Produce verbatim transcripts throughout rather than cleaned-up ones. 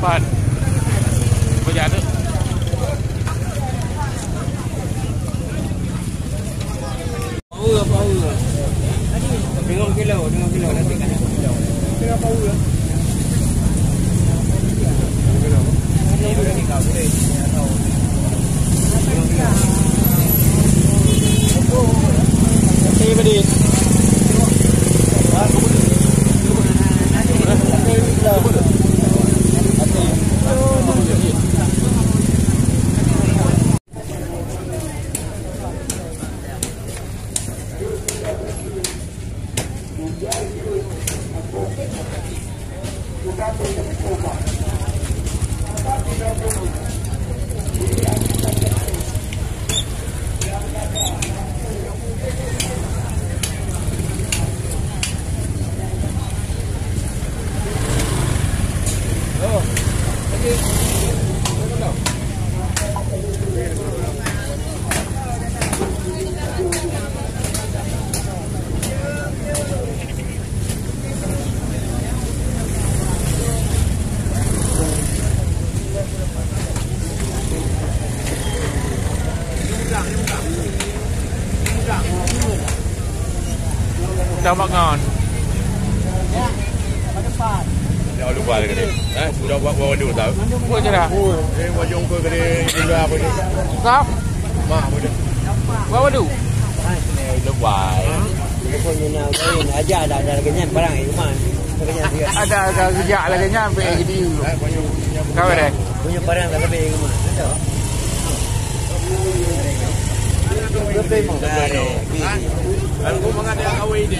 Empat. Bajak tu. Power, power. Lima kilo, lima kilo, nanti kan lima kilo. Kilo power. Lima kilo. Lima kilo. Nanti beri. Udah makan. Ya, lupa lagi tadi. Eh, sudah buat, buat waduh tau. Buat je dah. Eh, wajong ke gede, gula apa tu? Kap? Mak apa tu? Buat waduh. Eh, lupa. Pokoknya nak kawin aja ada, ada lagi nyan barang di rumah. Ada, ada kerja lagi nyan, pergi dulu. Eh, wajong punya. Kau deh. Punya barang tak lebih rumah. Ada. Lebih mau. Aku mengadang awal ini.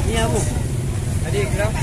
Ni apa? Tadi gerak.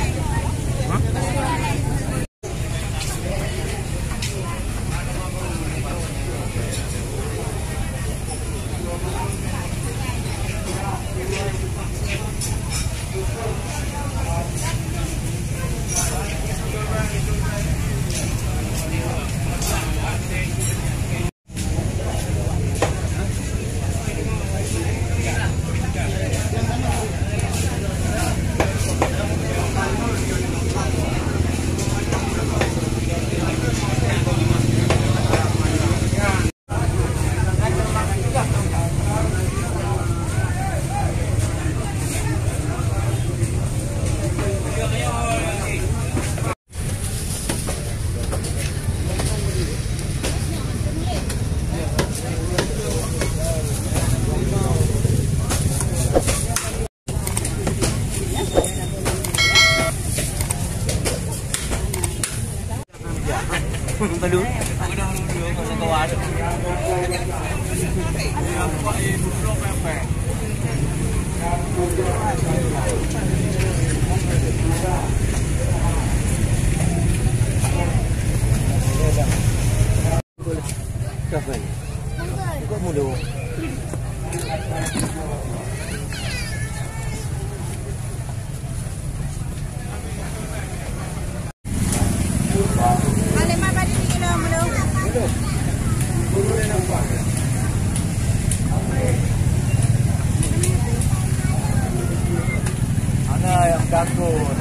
Belum. Ana nyang takot.